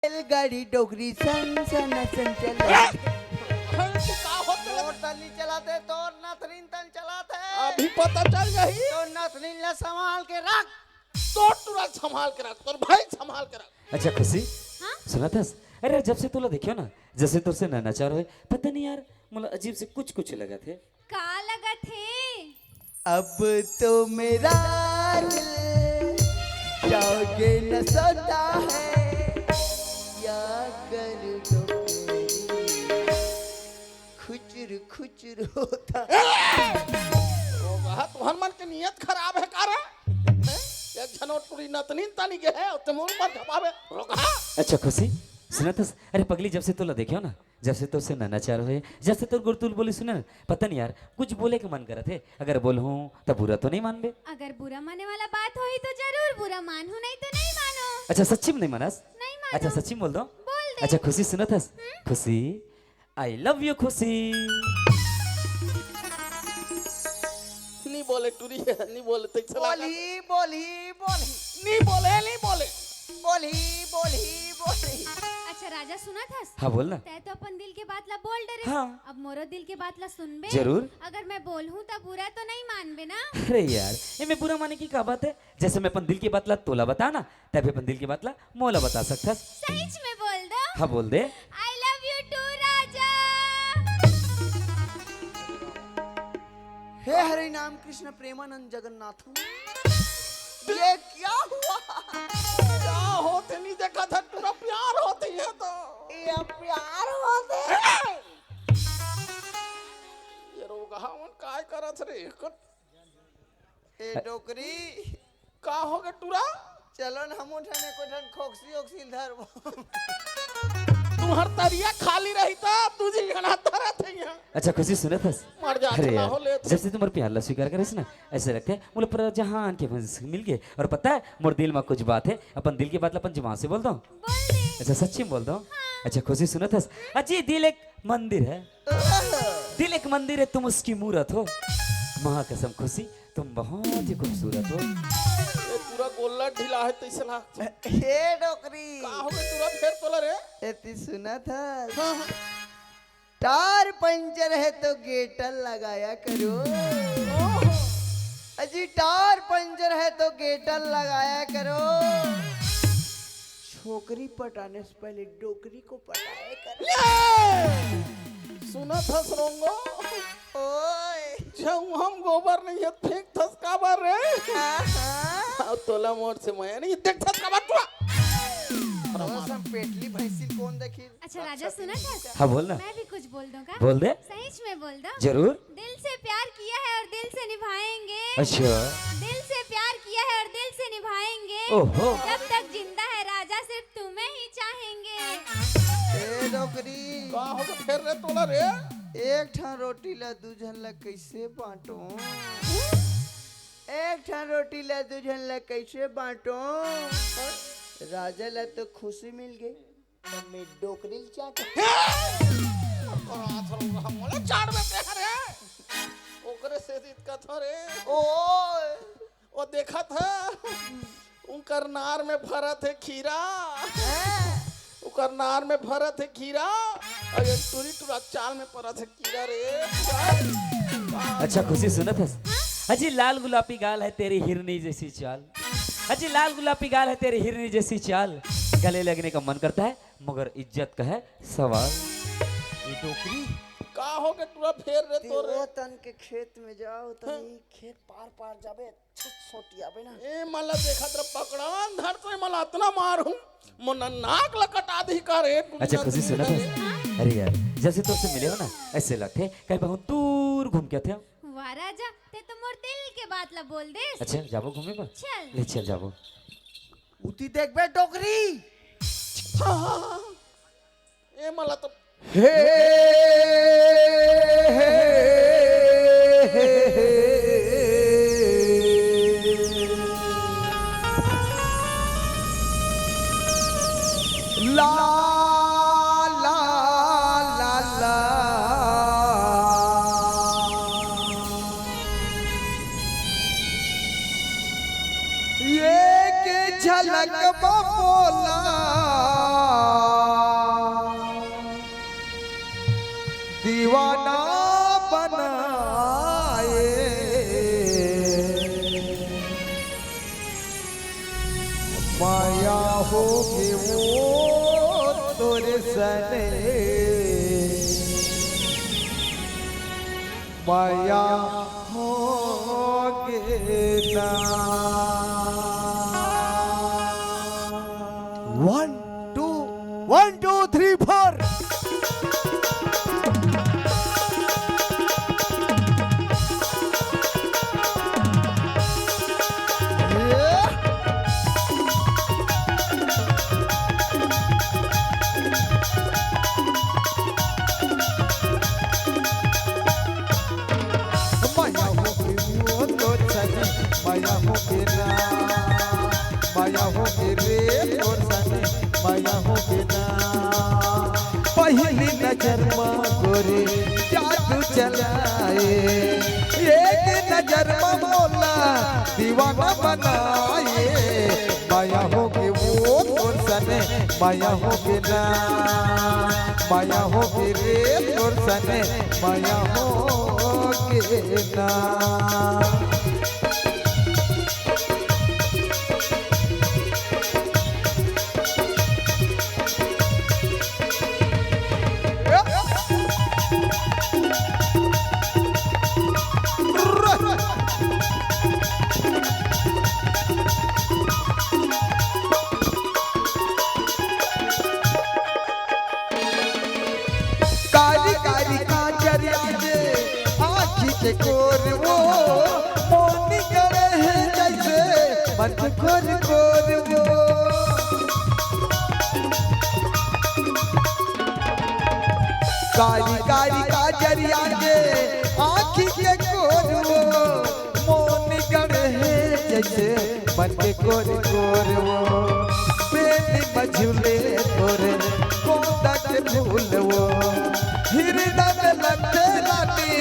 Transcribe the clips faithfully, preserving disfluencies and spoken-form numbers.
रेलगाड़ी डोकरी सन सन सन चला। तू का होत तोर तन नी चलाते, तोर नथनीन तन चलाते। अभी पता चल जाही। तोर नथनीन ला संभाल के रख। तोर टुरा संभाल के रख, तोर भाई संभाल के रख। अच्छा खुशी, हाँ? सुनत हस? अरे जब से तोला देखेंव ना, जैसे तोर से नैनाचार होय, पता नहीं यार, मोला अजीब से कुछ कुछ लगत हे। का लगत हे? अब तो मेरा दिल जागे न सोता है, या कर दो मेरी खुचर खुचर होता। ओ बा, तुहर मन के नियत खराब हे का रे? हैं? एक झन ओ टुरी नतनीन तनी गे हे, ते मोर ऊपर झपाबे, रोकहा। अच्छा खुशी, सुनत हस? अरे पगली, जब से तोला देखेंव ना, जब से तोर से नैनाचार होय, जब से तोर गुरतुल बोली सुनेंव ना, पता नहीं यार, कुछ बोले के मन करत हे। अगर बोलहूँ, त बुरा तो नहीं मानबे? अगर बुरा माने वाला बात होही, तो जरूर बुरा मानहूँ, नहीं तो नहीं मानों। अच्छा, सच्ची में नहीं मानस? नहीं मानों। अच्छा, सच्ची में बोल दो। बोल दे। अच्छा, खुशी सुनत हस? हम्म? खुशी, I love you खुशी। नहीं बोले टुरी, नहीं बोले, तें चला बोलही, बोलही, बोलही। नहीं बोले, नहीं बोले। बोलही, बोलही, बोलही। अच्छा राजा, सुनत हस? हाँ, बोल ना। तैं तो अपन दिल के बात ला बोल डरे। हाँ। अब मोरो दिल के बात ला सुनबे? जरूर। अगर मैं बोलहूँ त बुरा तो नहीं मानबे ना? अरे यार, एमे बुरा माने की का बात हे? जैसे मैं अपन दिल के बात ला तोला बतांव ना, तैं भी अपन दिल के बात ला मोला बता सकथस। सहीच में बोल दो। हाँ, बोल दे। I love you too राजा। हे हरे नाम कृष्ण प्रेमानंद जगन्नाथ। ये क्या हुआ? का होत हे, नहीं देखत हस टुरा, प्यार होत हे ये तो। ये प्यार होत हे। ये रोगहा मन काय करत रे? ए डोकरी। का होगे टुरा? चलो न, हमू ठन एको ठन खोकसी ओकसी ल धरबो। तुहर तरिया खाली रही त दू झी घना धरत हे इहाँ। अच्छा खुशी, सुनत हस? मर जा, अरे चला यार, हो ले। जब से तैं मोर प्यार ला स्वीकार करेस ना, ऐसे लगथे मोला पूरा जहान के बस मिल गे। और पता हे, मोर दिल में कुछ बात हे, अपन दिल के बात ला अपन जुबान से बोल दो। बोल दे। अच्छा, सच्ची में बोल दो। हाँ। अच्छा खुशी, सुनत हस? अजी, दिल एक मंदिर है। दिल एक मंदिर है, तुम उसकी मूरत हो। माँ कसम खुशी, तुम बहुत ही खूबसूरत हो। ए, टुरा गोल्ला ढीला हे, तइसे लागथे। हे डोकरी। का होगे टुरा फेर तोला रे? एती सुनत हस? हाँ, हाँ। टायर पंचर है तो गेटर लगाया करो। ओहो। अजी, टायर पंचर है तो गेटर लगाया करो। छोकरी पटाने से पहले डोकरी को पटाया करो। ये! सुनत हस रोंगो? ओए। छउहा म गोबर नहीं हे, फेंकथस काबर रे? हाँ, हाँ। अउ तोला मोर से मया नहीं, देखथस काबर टुरा? मौसम पेटली भैंसी कोन देखी? अच्छा, राजा, सुनत हस? हाँ, बोल ना। मैं भी कुछ बोल दूं का? बोल दे। सहीच में बोल दो। जरूर। दिल से प्यार किया है और दिल से निभाएंगे। अच्छा। दिल से प्यार किया है और दिल से निभाएंगे। ओहो। जब तक जिंदा है राजा, सिर्फ तुम्हें ही चाहेंगे। ए डोकरी। का होगे फेर रे तोला रे? एक ठन रोटी ला दू झन ला कइसे बांटों? एक ठन रोटी ला दू झन ला कइसे बांटों? राजा ला तो खुशी मिल गे। त मैं डोकरी ल चाट। हे! ओकरा थोड़ा मोला चाट में ते हरे। ओकरे से जीत का थोरे। ओए। ओ देखत ह। उनकर नार में फरत हे खीरा। हैं? उनकर नार में फरत हे खीरा। अउ ये टुरी टुरा चाल में परत हे कीरा रे। अच्छा खुशी, सुनत हस? अजी, लाल गुलाबी गाल है तेरी हिरनी जैसी चाल। अजी, लाल गुलाबी गाल है तेरी हिरनी जैसी चाल, गले लगने का मन करता है, मगर इज्जत का है सवाल। ये डोकरी। का होगे टुरा फेर रे ते तोर? ओ तन के खेत में जाओ, तनी खेत पार पार जाबे, अच्छा सोटियाबे ना। ए मला देखत रह, पकड़ान धर तो मला अतना मारहूं, मोर नाक ल कटा दही का रे। अच्छा खुशी, सुनत हस? अरे यार, जैसे तोर से मिले हो ना, ऐसे लगथे कहीं बहुत दूर घूम के आथे। वाह राजा, ते तो मोर दिल के बात ला बोल देस। अच्छा, जाबो घूमे बर? चल। ले चल जाबो। उती देखबे डोकरी। हाँ, हाँ, हाँ। ए मला तो हे, हे, हे, ला, ला, ला, ला। एक झलक म मोला होगे वो तोर सने मया होगे ना। One, two, one, two, three, four. मया होगे वो तोर सने, मया होगे ना। मया होगे रे तोर सने, मया होगे ना। पहिली नजर म गोरी जादू चलाए, एक नजर म मोला दीवाना बनाए। मया होगे वो तोर सने, मया होगे ना। मया होगे रे तोर सने, मया होगे ना। कारी कारी काजर आगे आँखी के कोर वो, मोनी गड़े हे जैसे मन के कोर कोर वो। कारी कारी काजर आगे आँखी के कोर वो, मोनी गड़े हे जैसे मन के कोर कोर वो। बेली म झूले तोर गोंदा के फूल वो, हिरदा में लट्टे रानी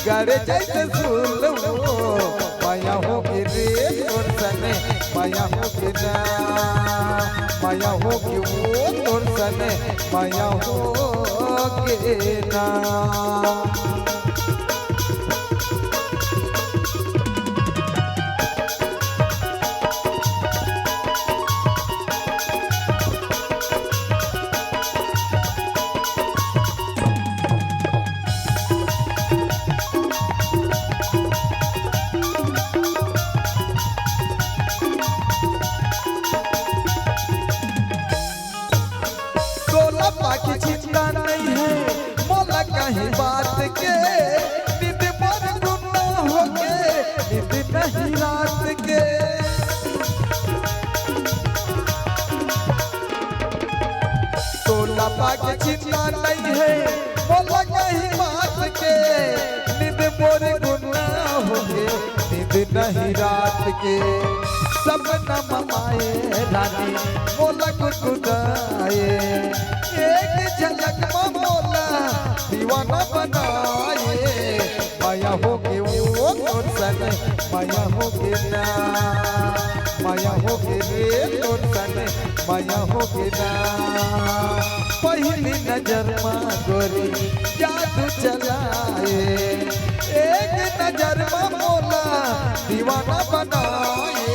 गड़े जैसे फूल वो। मया होगे रे तोर सने, मया होगे ना। मया होगे वो तोर सने, मया होगे ना। तोला पाके चिंता नइ हे मोला कहीं बात के, नींद मोर गुम होगे, नींद नहीं रात के। तोला पाके चिंता नइ हे मोला कहीं बात के, नींद मोर गुम होगे, नींद नहीं रात के। सपना म आए रानी मोला गुदगुदाए, एक झलक म मोला दीवाना बनाए। मया होगे वो तोर सने, मया होगे ना। मया होगे रे तोर सने, मया होगे ना। पहिली नजर म गोरी जादू चलाए, एक नजर म मोला दीवाना बनाए।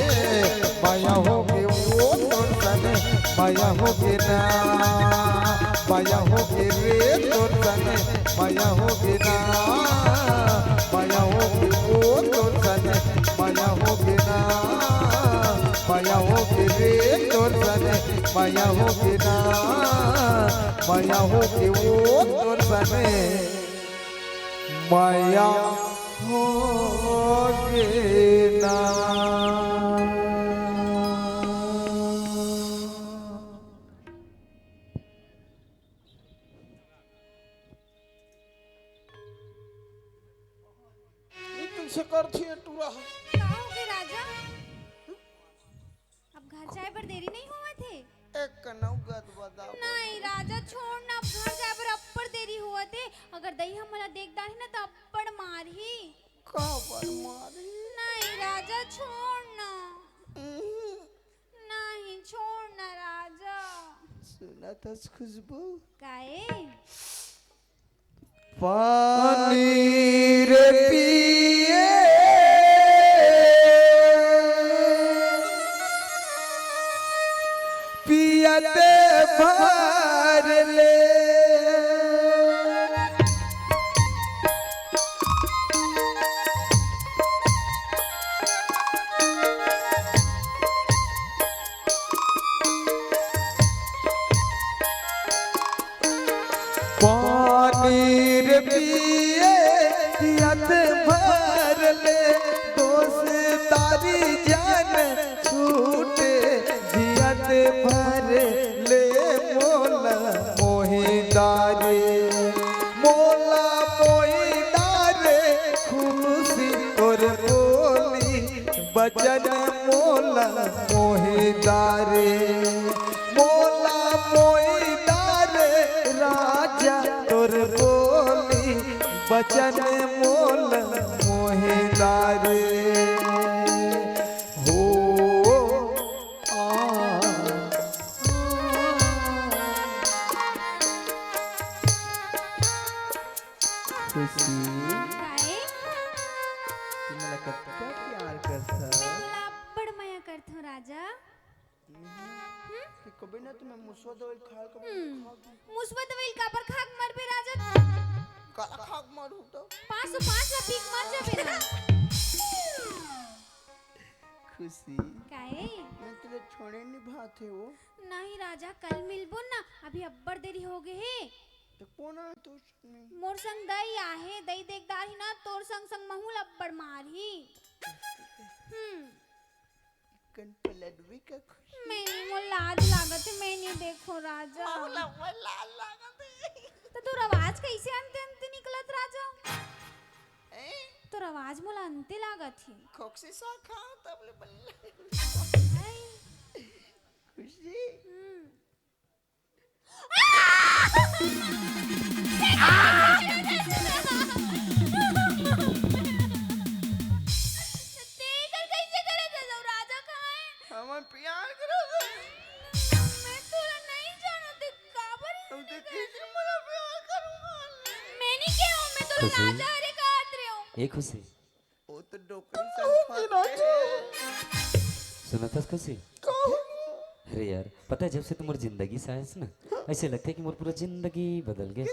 मया होगे वो तोर सने, मया होगे ना। मया होगे रे तोर सने, मया होगे ना। मया होगे वो तोर सने, मया होगे ना। मया होगे रे तोर सने, मया होगे ना। मया होगे वो तोर सने, मया होगे ना। ये कइसे करथे टूरा ह? का होगे राजा? अब घर जाए बर देरी नहीं होवत हे? एक कनऊ गदबदा। नहीं राजा, छोड़ ना, अब घर जाए बर अब्बड़ देरी होवत हे। अगर दई ह मोला देख डारही ना, त अब्बड़ मारही। काबर मारही? नहीं राजा, छोड़ ना। उहुं। नहीं, छोड़ ना राजा। सुनत हस खुशबू? काए? पानी रे पिए, पी भर ले। पानी रे पिए जियत भर ले, दोस्तारी जान छूटे जियत भर ले। मोला मोहिदारे, मोला मोहिदारे, खुशी तोर बोली बचन मोला मोहिदारे, मोला मोहिदारे, राजा तोर बोली बचन मोला मोहिदारे। हो, आ, खुशी, काय? तू मोला कतका प्यार करथस? मैं तोला अब्बड़ मया करथंव राजा। हम्म? कि कबे ना तुम्हें मुसवा दवाई खाए का हम्म। खा के मुसवा दवाई काबर खा के मरबे राजा? काला खा के मरू तो? पाँच सौ पाँच ला पी के मर जाबे ना। खुशी। काय? मैं तुला छोड़े नहीं भात है वो। नहीं राजा, कल मिलबो ना, अभी अब्बड़ देरी हो गए हे। तो कौन आय तोर संग में? मोर संग दई आहे, दई देख डारही ना, तोर संग संग महूँ ल अब्बड़ मारही। हम्म। कन पलटबे का खुशी। मैं नहीं, मोर लाज लागत हे, मैं नहीं देखो राजा। मोला मोर लाज लागत हे। तो तोर आवाज कैसे अंते अंते निकलत राजा? ए? तोर आवाज मोला अंते लागत हे। खोकसी सा खा तब ले बल्ले। हाय। खुशी। हम्म। तेकर कैसे करत हस, राजा कहाँ है? हमन प्यार करत हन। मैं तोला नहीं जानत, ते काबर हम तो किसी मोला प्यार करूंगा। मैं नहीं केहूं, मैं तोला खुशी। राजा हरे कहत रहे हूँ। ए खुशी, वो तो डोकरी संग फंस गए। सुनत हस खुशी? का हो गया? अरे यार, पता है, जब से तू मोर जिंदगी से आयस ना, ऐसे लगथे कि मोर पूरा जिंदगी बदल गए।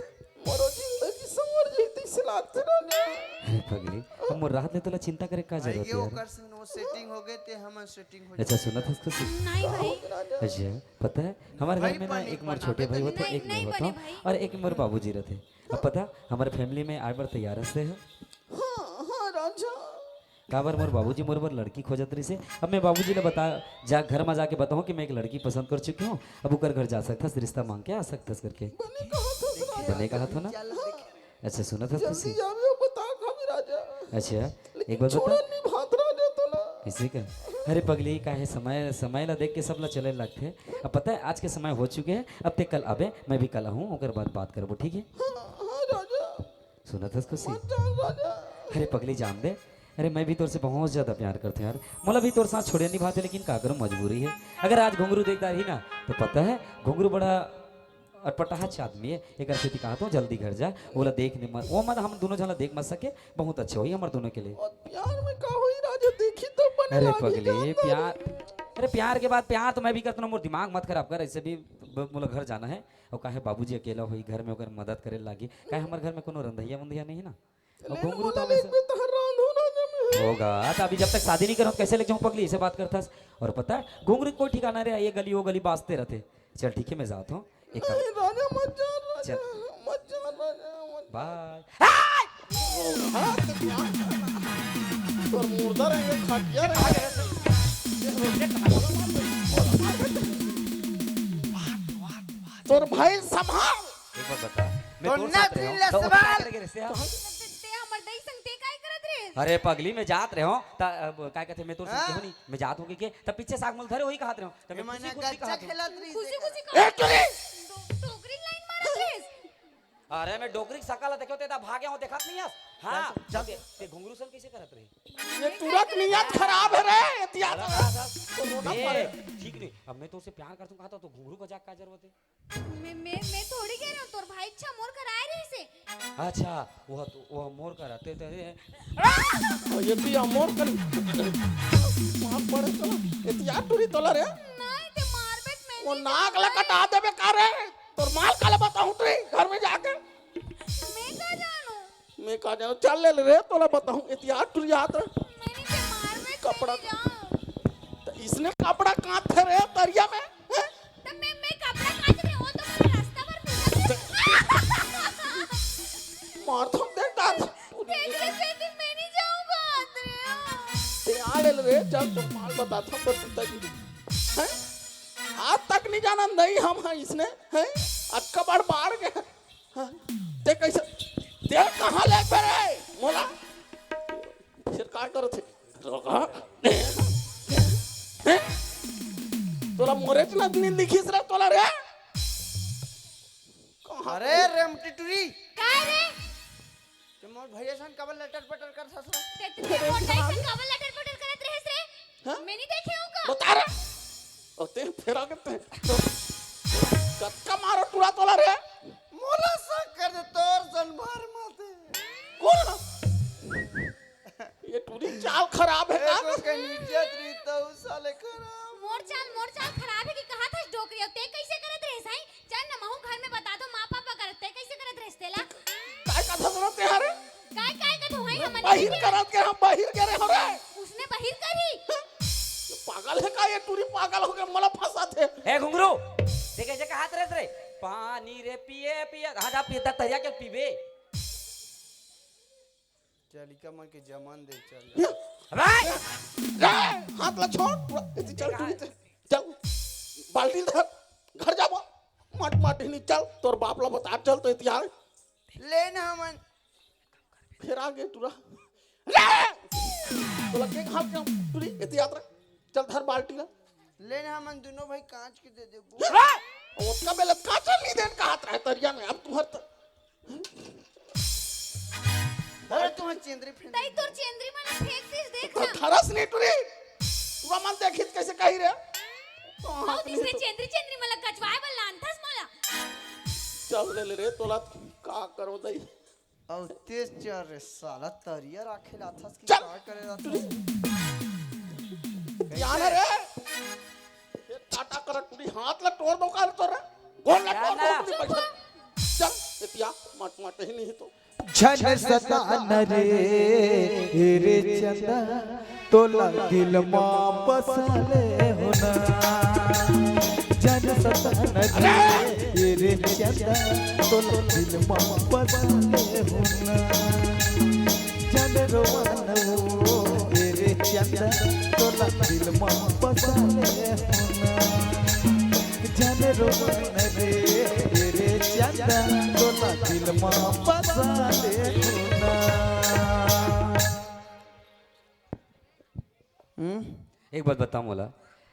मोरो जिंदगी संवर जैती से लागथे राजा। अरे पगली, अब मोर राहत ले तोला चिंता करे का भाई, जरूरत ये है यार? ओकर संग वो सेटिंग हो गए ते हमर सेटिंग हो अच्छा, जाए। सुनत हस खुशी? नहीं भाई। राजा। अच्छा, पता है, हमारे भाई घर में ना पानी एक मोर पानी। छोटे भाई होते, नहीं, एक मैं नहीं होता बने हूँ भाई। और एक मोर बाबूजी रहते। अब पता, हमारे फैमिली में आए बर तैयार हंसते हैं। हाँ, हाँ, राजा। काबर मोर बाबूजी मोर बर लड़की खोजत रहिस हे। अब मैं बाबूजी ले बता, जा, घर में जाके बताऊँ कि मैं एक लड़की पसंद कर चुकी हूँ। अब ओकर घर जा सकथस, रिश्ता मांग के आ सकथस करके। बने कहत हस राजा। बने कहत हो ना? चल देखे। अच्छा, सुनत हस जल्दी खुशी? जाबे, बता खाबे राजा। अच्छा, लेकिन एक बार छोड़न बता। नहीं भात राजा तोला। किसी का? अरे पगली, का है, समय, समय ला देख के सब ला चले लगथे। अब पता है, आज के समय हो चुके हैं, अब ते कल आबे, मैं भी कल आहूँ, ओकर बाद बात करबो, ठीक है? हाँ, हाँ राजा। सुनत हस खुशी? मत जान राजा। अरे पगली, जान दे। अरे, मैं भी तोर से बहुत ज्यादा प्यार करते यार। मोला भी तोर साथ छोड़े नहीं भाते, लेकिन का करूँ, मजबूरी है। अगर आज घुंघरू देख डारही ना, तो पता है, घुंघरू बड़ा अटपटाहच आदमी है। एकर सेती कहा तो जल्दी घर जा, ओला देख ने मत, वो मत हम दोनों झन ला देख मत सके, बहुत अच्छा होही हमर दोनों के लिए। और प्यार में का होही राजा, देखी तो बने अरे लागी पगली, जान दे। प्यार, अरे प्यार के बाद प्यार तो मैं भी करता हूँ, मोर दिमाग मत खराब कर, ऐसे भी ब-, मोला घर जाना है। अउ काहे बाबूजी अकेला होही, घर में ओकर मदद करे लागी। काहे हमर घर में कोनो रंधइया वंधइया नहीं है ना? अउ ले घुंघरू मोला तो हमेशा लेके तहर रांधो ना जमे। होगा, तो अभी जब तक शादी नहीं करत, कैसे लेके जाऊँ पगली? ऐसे बात करथस। और पता है, घुंघरू के कोई ठिकाना रे, ये गली वो गली बाजते रहते। चल ठीक है, मैं जाता हूँ, एक काम। नहीं, राजा मत जा, राजा, चल। मत जा, राजा, मत जा। बाय। हाथ प्यार। तोर मुर्दा रहेंगे, खटिया रहेंगे। तोर भाई संभाल। एक बात बता, मैं तो तोर साथ रहे हूँ, तो वो क्या करेंगे रिश्ते हम? ते, ते हमर दई संग ते काय करत रे? अरे पगली, मैं जात रहे हूँ, त, अब, काय कहते, मैं तोर संग हाँ? कहूँ नहीं, मैं जात हूँ के, के, तब पीछे साग मुल धरे, वही कहत रहे हूँ, तब मैं मैं खुशी मने खुशी गच्चा कहत हूँ। खेलत रही खुशी से। खुशी ए, चुरी! डो-, डोकरी लाइन मारत रे। अरे, मैं डोकरी के सकल देखे होते, त भागे हो, देखत नहीं हस? हाँ, चल, चल। ते, ते घुंघरू सन कैसे करत रही? ये तुरंत नियत खराब है रे, एहतियात बड़ा खराब है। तो रोना ए, पड़े। ठीक नहीं, अब मैं तोर से प्यार करत हूँ, कहा था, तो घुंघरू का जाग का जरूरत है? मैं, मैं, मैं थोड़ी कह रहा हूँ, तोर भाई अच्छा मोर घर आए रही से। अच्छा, वो तो, वो मोर घर आते थे। ये भी मोर कर। माफ पड़े तो, एहतियात टूरी तोला रे। नहीं, ते मार बेट, मैं वो नाक ला कटा देबे का रे? तोर माल काला बताहूँ तोरे घर में जाके। मैं का जानू? मैं का जानू, चल ले ले रे, तोला बताहूँ, एती आ टुरियात रे। मैं नहीं, ते मार में कपड़ा चली जाऊँ। त इसने कपड़ा कांचथे रे तरिया में, हैं? त मैं, मैं कपड़ा कांच रहे, वो तो मैं रास्ता भर पूछा। मार थम देख डार। देख रे, सेती मैं नहीं जाऊँगा, अतरे। ते आ ले ले रे, चल, तोर माल बताथों तोर पिताजी। हैं? आज तक नहीं जानन दई हम, हाँ, इसने, हैं? अतका बार बाढ़ के, हाँ? ते कैसे, ते कहाँ ले बे रे? मोला? फिर का करत हे? हैं? तोला मोरे च नजनी लिखिस रे तोला रे? कहाँ अरे रे? रेमटी टुरी। का रे? ते मोर भैया सन काबर लटर पटर करत हस रे? ते, ते, ते मोर दाई सन काबर लटर पटर करत रहेस रे? हाँ? मैं नहीं देखे हूँ का? बता रे। ओ, ते फेरा के ते। कतका मारो टुरा तोला रे? मोला शक कर दे, तोर सन भर माते। कौन? ये टुरी चाल खराब है ए, का? तो कहीं इज्जत रही तो उस साले खराब। मोर चाल, मोर चाल खराब है कि कहा था डोकरी, ते कैसे करत रहे साईं? चल न, महू घर में बता दो, माँ पापा करत, ते कैसे करत रहे तेला? काय कथा सुनत ते हरे? काय, काय कथा होई हमन बाहिर के? करत के हम बाहिर के रहे हो रे। उसने बाहिर करी। पागल है का ये टुरी, पागल हो गया, मला फंसाथे। ए घुंगरू, ते कैसे कहात रहे रे? पानी रे पिए, पिए, हाँ जा पिए, तरिया के पीबे। चल, इका मन के जमन दे, चल। अबे! रे, हाथ ला छोड़, पूरा एती चल, टूरी ते। चल, बाल्टी धर, घर जाबो। मट, मट ही नहीं, चल, तोर बाप ला बता, चल, तो एती आ। ले ना हमन। फिर आ गए टूरा। रे! तोला के हाथ के टूरी, एती यात्रा। चल, धर बाल्टी ला। ले ना, हमन दुनों भाई कांच के दे देबो। हाँ? ओतका बेलत कांच नहीं देन कहत रहे तरिया में, अब तुहर त-, अरे तुहर चेंदरी फेंक तई तोर चेंदरी मन फेंक दिस, देख ना। धरस नहीं टूरी, तुरा मन देखित कैसे कही रे? तो आओ हाथ नहीं दिसने तो। चेंदरी, चेंदरी मन ला कचवाए बर लानथस मोला। चल ले ले रे, तोला का करो दई। अउ तेज चल रे साला, तरिया राखे लाथस कि चल। का करे लाथस? ध्यान रे। ये टाटा कर टूरी हाथ ला तोड़ दो का रे तोरा। गोड़ ला तोड़ दो अपनी पैसा। चल, एतिया मट मट ही नहीं तो। झन सतान रे, रे चंदा, तोला दिल मा बसा ले हो ना। झन सतान रे, रे चंदा, तोला दिल मा बसा ले हो ना। झन रोवान वो, रे चंदा, तोला दिल मा बसा ले हो ना। झन रोवान रे, रे चंदा, तोला दिल मा बसा ले हो ना। हम्म? एक बात बताओ मोला,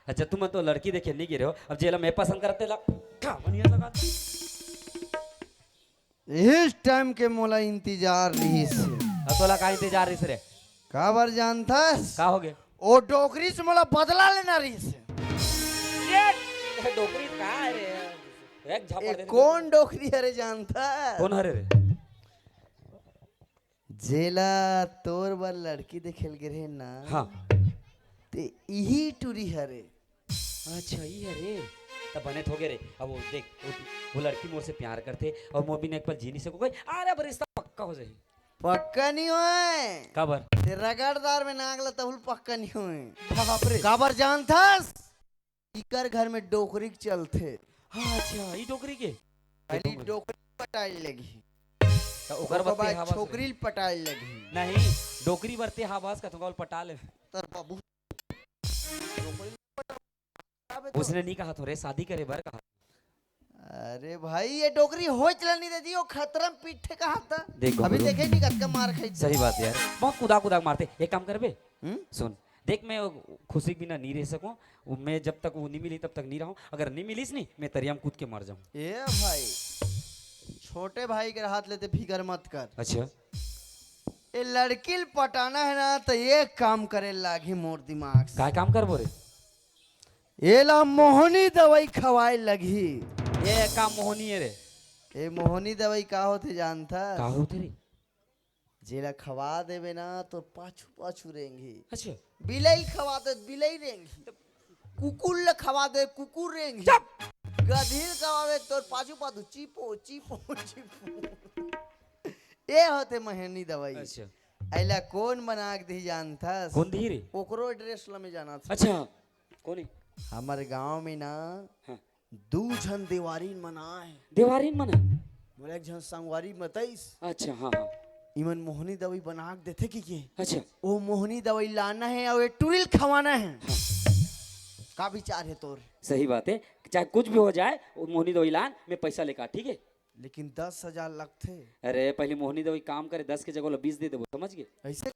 अच्छा तुम तो लड़की देखे नहीं गिरे हो, अब जेला मैं पसंद करते ला का बढ़िया लगा? इस टाइम के मोला इंतजार रहिस। अब तोला का इंतजार रहिस रे? काबर जानथस? का हो गे? ओ डोकरी से मोला बदला लेना रहिस। ये, ये डोकरी का है रे? एक झापड़ ए, दे दे। कौन डोकरी हरे जानथस? कौन हरे रे? जेला तोर बर लड़की देखे ल गे रहे ना, हाँ। ते इही टूरी हरे। अच्छा, ई हरे। त बने त हो गे रे। अब वो देख, वो, वो लड़की मोर से प्यार करथे अउ मोर बिना एक पल जी नहीं सको कोई। अरे, अब रिश्ता पक्का हो जाही। पक्का नहीं होय। काबर? ते रगड़दार में नाक ला तहुल पक्का नहीं होय। बाप रे। काबर जानथस? इकर घर में डोकरी के चलथे। हाँ, अच्छा, ई डोकरी के? पहली डोकरी पटाए लगही। त ओकर ओकर बर ते बाद हवस रे। छोकरी ल पटाए लगही। नहीं, डोकरी बर ते हवस कथों का पटा ले। तर बाबू। डोकरी ल पटा-, अबे तो उसने नहीं कहा तो रे, शादी करे बर कहा। अरे भाई, ये डोकरी होय चला नहीं देती, वो खतरा में पीठे कहा था। देख अभी घुंगरू। देखे नहीं कतका मार खाई। सही बात है यार, बहुत कुदा कुदा के मारथे। एक काम करबे, हम्म? सुन, देख, मैं खुशी के बिना नहीं रह सकूं। वो मैं जब तक वो नहीं मिली, तब तक नहीं रहूं। अगर नहीं मिलीस नहीं, मैं तरिया में कूद के मर जाऊं। ए भाई, छोटे भाई के हाथ लेते फिकर मत कर। अच्छा। ए लड़की ल पटाना है ना, तो एक काम करे लागी मोर दिमाग से। काय काम करबो रे? एला मोहनी दवाई खवाए लगही। ये का मोहनी है रे? ए मोहनी दवाई का होथे जानथा? का होथे रे? जेला खवा देबे ना, तो पाछू पाछू रेंगही। अच्छा। बिलई खवा दे, बिलई रेंगही। कुकुर ल खवा दे, कुकुर रेंगही। चुप। गधी ल खवावे, तोर पाछू पाछू चिपो चिपो चिपो। ए होथे मोहनी दवाई। अच्छा। अइला कोन बना के दिही जानथस? कोन दिही रे? ओकरो एड्रेस ल मैं जानत हंव। अच्छा, कोन हे? हमर गांव में ना, हाँ। दू झन देवारिन मन आय। देवारिन मन? मोला एक झन संगवारी बताइस। अच्छा, हाँ, हाँ। इमन मोहनी दवाई बना के देथे कहिके। अच्छा। ओ मोहनी दवाई लाना हे अउ ए टुरी ल खवाना हे। हाँ। का विचार हे तोर? सही बात हे, चाहे कुछ भी हो जाए, वो मोहनी दवाई लान, मैं पैसा लेकर, ठीक हे? लेकिन दस हजार लगथे। अरे, पहली मोहनी दवाई काम करे, दस के जगह ओला बीस दे देबो, समझ गे? अइसे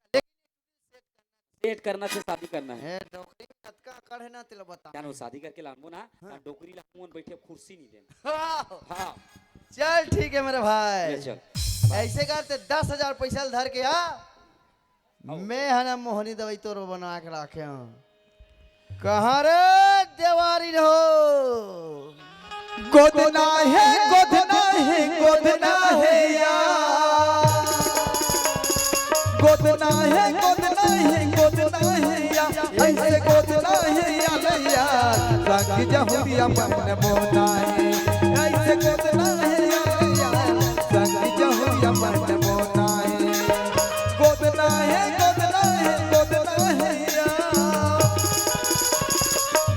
सेट करना से शादी करना हे। हे, डोकरी कतका अकड़ हे ना, तेला बता। जानो, शादी करके लानबो ना, हाँ। त डोकरी ला हमन बइठे कुर्सी नइ देन। हाँ। हाँ। चल, ठीक हे मेरे भाई। ले चल। अइसे कर, तें दस हजार पैसा ल धर के आ। मैं ह ना मोहनी दवाई तोर बना के राखे हंव। कहाँ रे देवारिन हो? गोदना हे, गोदना हे, गोदना हे या। गोदना हे, गोदना हे, गोदना हे या। अइसे गोदना हे या लइया, संग जहुरिया मन मोना हे। अइसे गोदना हे या लइया, संग जहुरिया मन मोना हे। गोदना हे, गोदना हे, गोदना हे या।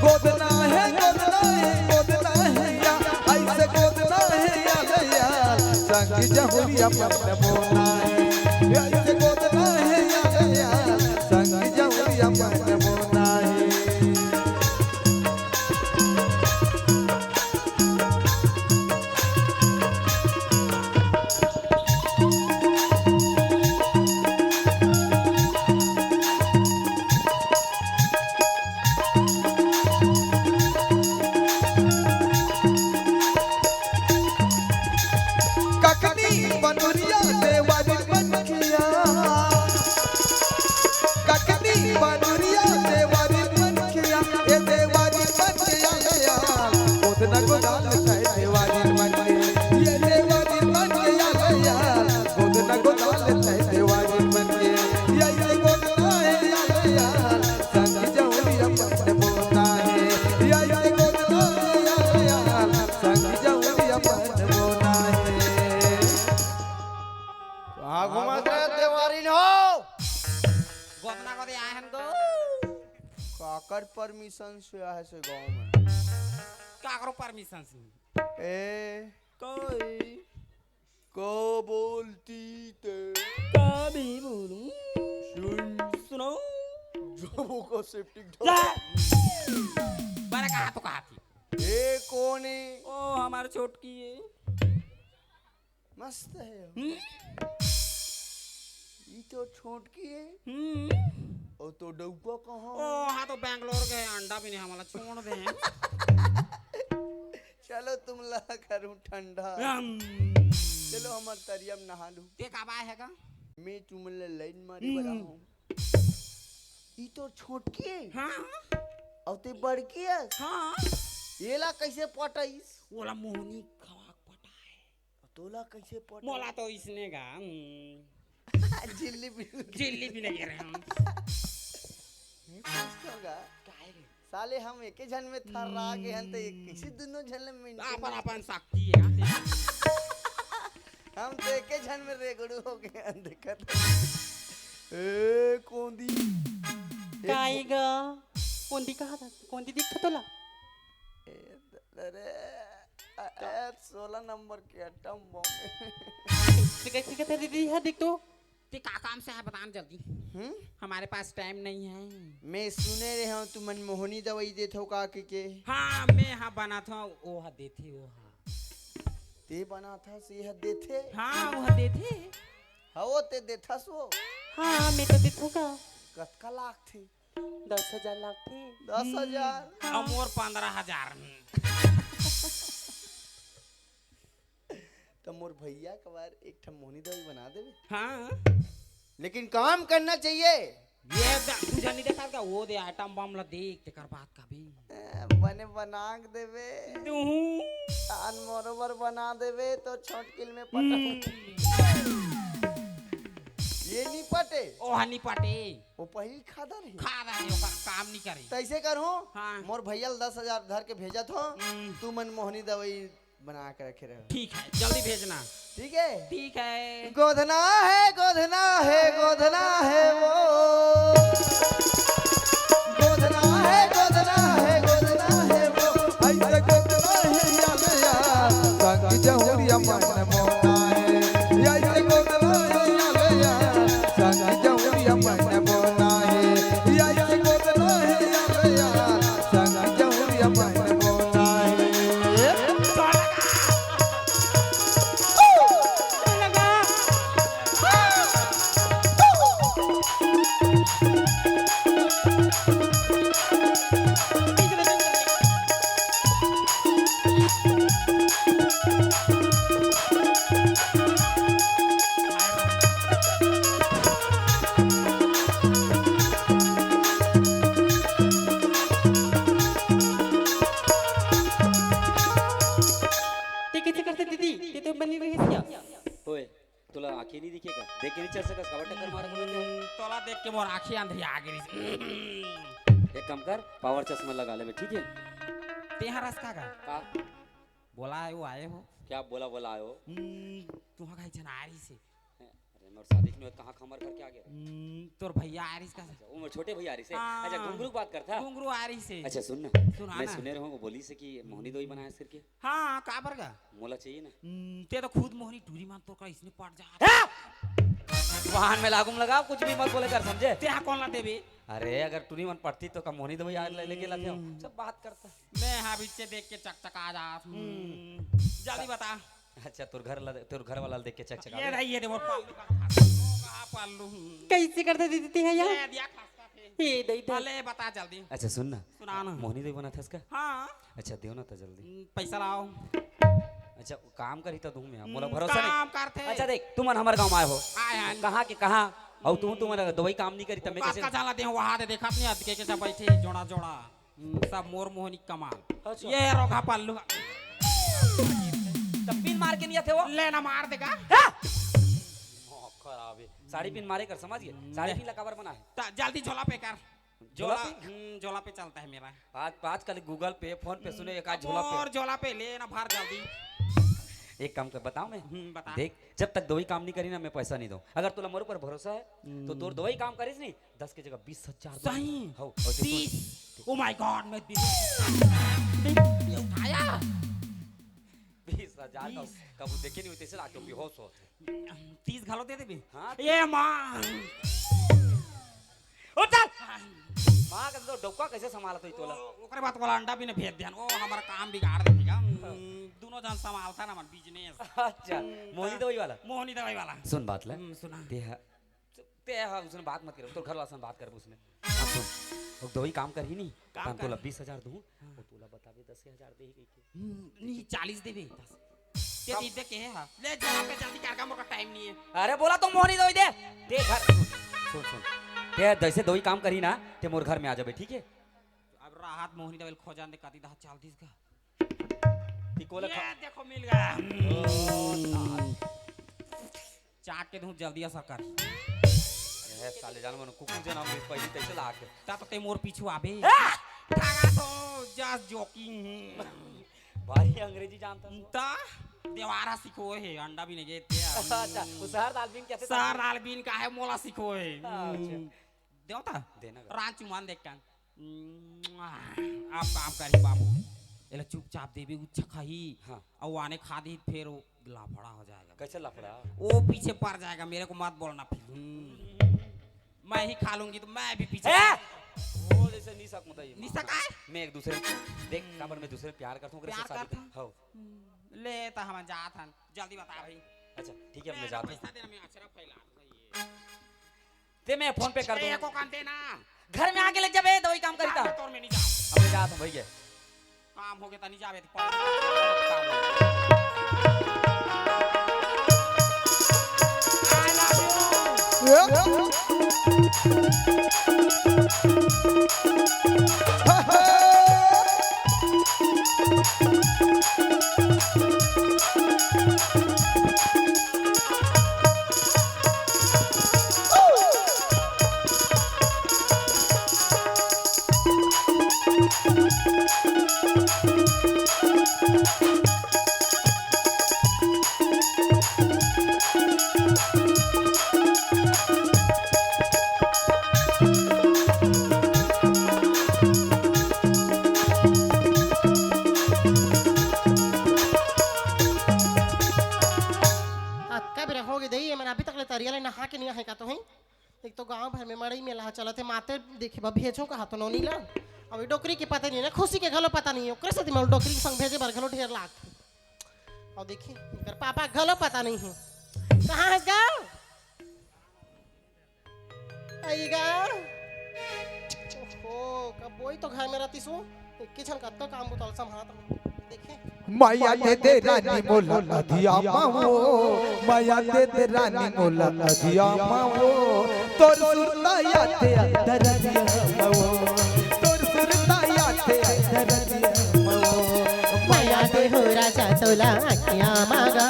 गोदना हे, गोदना हे, गोदना हे या। अइसे गोदना हे या लइया, संग जहुरिया मन मोना हे। अइसे गोदना हे या लइया, संग जहुरिया मन मोना हे। ककनी बनुरिया देवारी मन के या। ककनी बनुरिया देवारी मन के या, ए देवारी मन के या, गोदना गोदाल तय देवारी मन के, ए देवारी मन के या, गोदना गोदाल तय देवारी मन के, ए गोदना हे या, संग जहुरिया मन मोना हे, ए गोदना हे या, संग जहुरिया मन मोना हे। कहाँ घूमत रहे देवारिन हो? गोदना गोदे आए हन गो। काकर परमिशन से आहे से गांव में? काकरो परमिशन से? ए, कोई? का बोलती ते? का भी बोलूं? सुन। सुनो। जब ओकर सेप्टिक जा। बड़ा कहा तो कहा थी। ए, कोन हे? ओ, हमार छोटकी हे। मस्त हे। हम्म? ई तो छोटकी हे। हम्म। अउ तो डउका कहाँ? ओ, हाँ, तो बैंगलोर गे, अंडा बीने हमला छोड़ दे। चलो, तुम ला करूँ ठंडा। हम। चलो, हमर तरिया में नहा लू। ते का बाय हे का? मैं तुमन ला लाइन मारे हम्म। वाला हूँ। ई तो छोटकी हे। हाँ। अउ ते बड़की हे। हाँ। एला कइसे पटाइस? ओला मोहनी खवा के पटाए। तोला कइसे पटा? मोला तो इसने गा, हम्म। झिल्ली बिल्ली। झिल्ली भी नहीं गिरे हम। ये कुछ तो गा। काहे रे? साले हम एके झन में थर्रा गे हन, त एक कइसे दुनो झन ले maintain अपन, अपन शक्ति हे। हम तो एके झन में रेगड़ू हो गे हन, देखत। ए, कोंदी। काई गा? कोंदी कहा था? कोंदी दिखत तोला? ए, अरे, अ, अ, सोलह नंबर के atom bomb। ठीक हे, ठीक हे, दीदी, हे देख तो। ते का काम से हे, बता न जल्दी। हम्म? हमारे पास time नहीं है। मैं सुने रहे हूँ, तुमन मोहनी दवाई देथो का कहिके? हाँ, मैं हा बनाथो, ओ हा देथे, ओ हा। ते बनाथस, ये हा देथे? हाँ, ओ हा देथे। हाँ, वो ते देथस वो? हाँ, मैं तो देथो का। कतका लागथे? दस हजार लागथे। दस हजार? हम्म। अउ मोर पंद्रह हजार। त मोर भैया के बर एक ठन मोहनी दवाई बना देबे। हाँ। लेकिन काम करना चाहिए। ये द-, तुझे नहीं देखा क्या? वो दे atom bomb ला देख, तेकर बात का भी। ए, बने बना के देबे। तू। तान मोरो बर बना देबे, तो छोटकिल में पटा। हम्म। ये नी पटे। ओ हा नी पटे। वो पहिली खादा नहीं। खादा नहीं, ओकर काम नहीं करे। तैसे करूँ? हाँ। मोर भैया ल दस हजार धर के भेजत हो। हम्म। तू मन मोहनी दवाई बना के रखे रहो। ठीक है, जल्दी भेजना। ठीक है? ठीक है। गोधना है, गोधना है, गोधना है वो। गोधना है, गोधना है, गोधना है वो। ऐसे गोधना है या ले या, संग जहुरिया मन मोना है। ऐसे गोधना है या ले या, संग जहुरिया मन मोना है। ऐसे गोधना है या ले या, संग जहुरिया मन मोना है। ते कइसे करथे दीदी? ते तो बनी रहिस क्या? ओए, तोला आँखी नहीं दिखे का? देख के नहीं चल सकस, काबर टक्कर मारत हवे ते? हम्म, तोला देख के मोर आँखी अंधरी आ गे रिहिस। एक काम कर, पावर चश्मा लगा लेबे, ठीक है? तेहा रस का का? का? बोला है वो आए हो? क्या बोला, बोला आए हो? हम्म, तुहा का एक झन आ रहिस हे। अरे, मोर शादी के नहीं होत, कहाँ खमर करके आ गया? हम्म, तोर भैया आ रहिस का? अच्छा, वो मोर छोटे भैया आ रहिस हे। हाँ। अच्छा, घुंगरू के बात करथा? घुंगरू आ रहिस हे। अच्छा, सुन ना। सुना मैं ना। सुने रहूँ, वो बोलिस हे कि मोहनी दवाई बनाए सिर के। हाँ, काबर का? मोला चाहिए ना। हम्म, ते तो खुद मोहनी टूरी मान तोर का इसने पट जा। हाँ! वाहन में लागू में लगाओ, कुछ भी मत बोले कर, समझे? ते हा कौन ला देबे? अरे, अगर टूरी मन पटती तो का मोहनी दवाई आज ले लेके लाते हो? हम्म। सब बात करता। मैं हा बिच्चे देख के चकचका जात हूँ। हम्म। जल्दी बता। अच्छा, तोर घर ला, तोर घर वाला ला देख के चकचका ये गया। रही, ये दे, वो पालू का, का पालू। हम्म। कैसे करते दीदी ते हा यार? ये दिया खस्ता थे। ये दे दे। भले बता जल्दी। अच्छा, सुन ना। सुना ना। मोहनी दवाई बनाथस का? हाँ। अच्छा, देव ना तो जल्दी। हम्म, पैसा लाओ। अच्छा, काम करही तो दूँ मैं, मोला हम्म, भरोसा नहीं। काम करथे। अच्छा, देख, तुमन हमर गाँव में आए हो। आए हन। कहाँ के कहाँ? अउ तुम, तुमन दवाई काम नहीं करी, त मैं कस कैसे का चाला दे, वहाँ दे देखत नहीं, अतके के सब बैठे, जोड़ा, जोड़ा। हम्म, सब मोर मोहनी कमाल। अच्छा। ये रोगा पल्लू। तब पिन मार के नहीं आते हो? ले ना मार देगा। हाँ? खराब है। साड़ी पिन मारे कर, समझ गए? हम्म। साड़ी पिन ला काबर बना है? ता जल्दी झोला पे कर। झोला झोला, पे? हम्म, झोला पे चलता है मेरा। आज, आजकल Google Pay, PhonePe सुने, एक आज झोला पे। और झोला पे ले ना, भर जल्दी। एक काम कर, बताओ मैं। हम्म, बता। देख, जब तक दवाई काम नहीं करी ना, मैं पैसा नहीं दूँ। अगर तोला मोर ऊपर भरोसा है, तो हम्म। तोर दवाई काम करिस नहीं, दस के जगह बीस हजार दूँ। सही? हौ, और देख, बीस? Oh my God, मैं बीस। ये उठाया। बीस हजार का बीस। कबू देखे नहीं होते, ऐसे लाके बेहोश हो। तीस घलो दे देबे? हाँ। ये माँ। ओ चल। माँ का तो डौका कैसे संभालत होई तोला? ओ, ओकरे बाद वाला अंडा भी ने भेज देन। ओ, हमारा काम बिगाड़ देथे का? हम्म, दोनों जन संभालता ना मन business। अच्छा, हम्म, मोहनी ता-, दवाई वाला? मोहनी दवाई वाला। सुन बात ला। हम्म, सुना। ते हा, ते हा, उसने बात मत करे, तोर घर वाला से बात कर उसने। हाँ, सुन। वो दवाई काम करही नहीं, काम तब तोला कर। बीस हजार दूँ, हाँ। वो तोला बताबे दस हजार दे ही कही। हम्म, नहीं, चालीस देबे। दस। ते तब दे दे के हे हा। ले, झोला पे जल्दी कर का, मोर का time नहीं है। अरे, बोला तो मोहनी दवाई दे। ते घर, सुन, सुन। ते जैसे दवाई काम करही ना, ते मोर घर में आ जाबे, ठीक है? अब राहत मोहनी दवाई खोजन दे, कती दा चाल दिस का। ती कोला ये खा- देखो, मिल गया। ओ, साला। चाट के दूँ जल्दी असर कर। ए, साले जान मन कुकुर जन्म ले पहिली तैसे ला के। ता तो ते मोर पीछू आबे। आ! ठागा तो just joking। भारी अंग्रेजी जानता तू। ता देवारा सिखो हे, अंडा भी नहीं गे ते। अच्छा, वो सहर दाल बीन कैसे सहर दाल बीन का है, मोला सिखो हे। अच्छा। देवता? देना का। रांची मान देख कान। आप काम करही बाबू। एला चुपचाप देबे, उच्छा खाही। हाँ। अउ आने खा दी, फिर वो लाफड़ा हो जाएगा। कैसे लाफड़ा? वो पीछे पड़ जाएगा, मेरे को मत बोलना फिर। हम्म। मैं ही खा लूंगी तो मैं भी पीछे ए! वो जैसे नहीं सक बताइए। नहीं सक आए? मैं एक दूसरे, देख, हम्म। काबर मैं दूसरे प्यार करता हूँ, प्यार शादी करता हूँ। हाँ। हम्म। ले तो हम जात हन, जल्दी बता भाई। अच्छा, ठीक है, ले मैं ना जाता हूँ। पैसा देना, मैं अचरा फैला दूंगा ये। ते मैं PhonePe कर दूँ। एको कान देना। घर में आके लग जाबे, दवाई काम करी ता। तोर में नहीं जा। अब मैं जात हूँ भैया। काम हो गया, नहीं जाबे तो दई, ये मन अभी तक ले तरिया ले नहा के नहीं आहे का तो है। एक तो गांव भर में मड़ई मेला चलत हे, मातर देखे बर भेजहूं कहा तो नोनी ला। अब ये डोकरी के पता नहीं ना, खुशी के घलो पता नहीं हे, ओकरे सेती मैं डोकरी के संग भेजे बर घलो ढेर लागथे। अउ देखी, एकर पापा घलो पता नहीं हे। कहाँ हे गा? आई गा? ओहो, कब बोई तो घर में रहती सो, एक ही झन कत्ता काम बुता ल संभालत रहूं। देखे? मया दे दे रानी मोला अधिया मावो, मया दे दे रानी मोला अधिया मावो, तोर सुरता याद आथे अधरतिया मावो, तोर सुरता याद आथे अधरतिया मावो। मया दे हो राजा तोला अखिया मागा,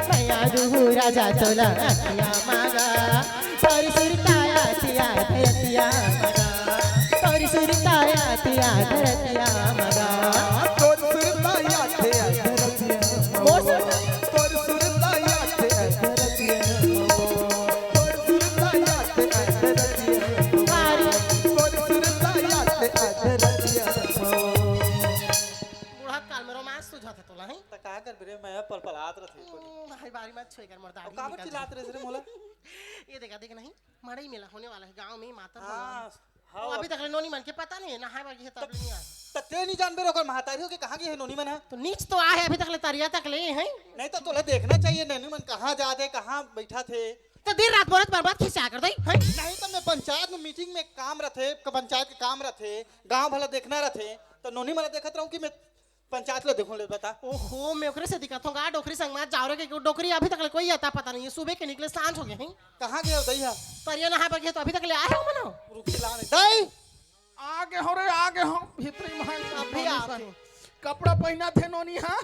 मया दे हो राजा तोला अखिया मागा। तोर सुरता याद आथे अधरतिया मागा, तोर सुरता याद आथे अधरतिया मागा। तोर सुरता याद आथे अधरतिया मागा। तोर सुरता याद आथे अधरतिया मागा। तोर सुरता याद आथे अधरतिया मागा। तोर सुरता याद आथे अधरतिया मागा। बुढ़त काल में रोमांस सूझत हे तोला, हैं? त का करबे रे, मैं पलपलात रथे। हम्म, भाई बारी मत छुए कर, मोर दाढ़ी काबर निकल चिल्लात रहे रे मोला? ये देखा, देख नहीं, मड़ई मेला होने वाला हे गांव में, मातर हाँ, हाँ, अभी तक ले नोनी मन के पता नहीं हे, नहाए बर गे हे तब ले नहीं आए। त ते नहीं जानबे रे, ओकर महतारी हो के कहाँ गे हे नोनी मन ह? तो नीच तो आए हे, अभी तक ले तरिया तक ले हे। नहीं त तोला देखना चाहिए, नोनी मन कहाँ जात हे, कहाँ बैठा थे। तो दिन रात बोलत बर्बाद खिंचा कर दई, हैं? नहीं त मैं पंचायत में मीटिंग में काम रथे, क-, पंचायत के काम रथे, गांव भला देखना रथे, त नोनी मन देखत रहूं कि मैं पंचायत ल देखूं ले बता। ओहो, मैं ओकरे सेती कहत हूं गा, डोकरी संग मत जाव रे, के डोकरी अभी तक ले कोई अता पता नहीं हे, सुबह के निकले सांझ हो गे हे। कहाँ गे हो दई हा? तरिया नहाए बर गे हे तो अभी तक ले आए हो मनो? रुकी लाने। दई! आ गे हो रे, आ गे हो, भीतरी महल अभी आते। कपड़ा पहिना थे नोनी हा,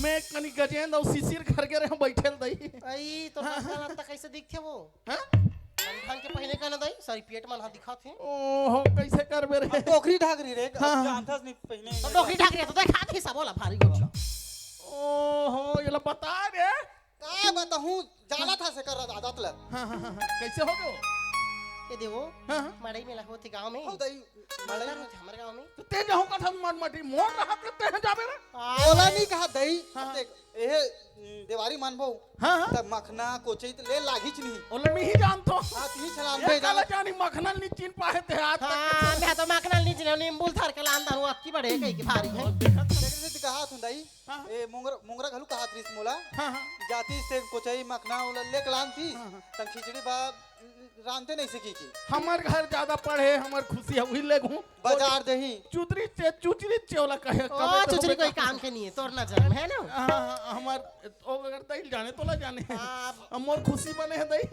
मैं कनी गजेंद्र अउ शिशिर घर गे रहे हो बैठे ल दई। आई, तो हाँ। लड़का लगता कैसे दिखथे वो? हाँ? मन ढंग के पहिने का ना दई, सारी पेट मन हा दिखत हे। ओहो, कैसे करबे रे? अब डोकरी ढाकरी रे, हाँ, हाँ। जानथस नहीं पहिने। तो डोकरी ढाकरी तो देखा थे सब बोला भारी गोठ। ओहो, ये ला बता रे। का बताहूं, जाना था से कर आदत ला। हाँ, हाँ, हाँ, हाँ। कैसे हो गयो? ये देवो, हाँ, हाँ। मड़ई मेला होथे गांव में। हो दई, मड़ई मातर में। होथे हमर गांव में। तो ते जाहूं का था मन मटी, मोर रहत ले ते जाबे रे। आ, ओला नहीं कहा दई। हाँ। देख, एहे, उम, देवारी मानबो। हाँ, हाँ। तब मखना, कोचई त ले लागिच नहीं। ओला मैं ही जानथो। हाँ, तू ही चलान ये दे काला जाना। जानी मखना ल नहीं चिन्ह पाए थे आज तक। हाँ, मैं तो मखना ल नहीं चिन्ह, नींबू ल धर के लान दारू, अक्की बड़े कहीं की भारी है। और देखत तेरे से कहा थुंदई, हाँ। ए, मोंगरा, मोंगरा घलू कहा थी मोला। हाँ, हाँ। जाती से कोचई मखना ओला लेके लान थी, हाँ, हाँ। तब खिचड़ी बा, रांधते नहीं सीखी की। हमर घर ज्यादा पढ़े, हमर खुशी है, वही ले घूम। बाजार देही। चुचरी चे-, चुचरी चेवला कहे, ओ, कबे तो चुचरी हमें कोई कहा। काम के नहीं है, तोर नजर में, है ना? हाँ, हाँ, हमार, ओ, अगर दई ल जाने, तोला जाने। हाँ। अब मोर खुशी बने है दई।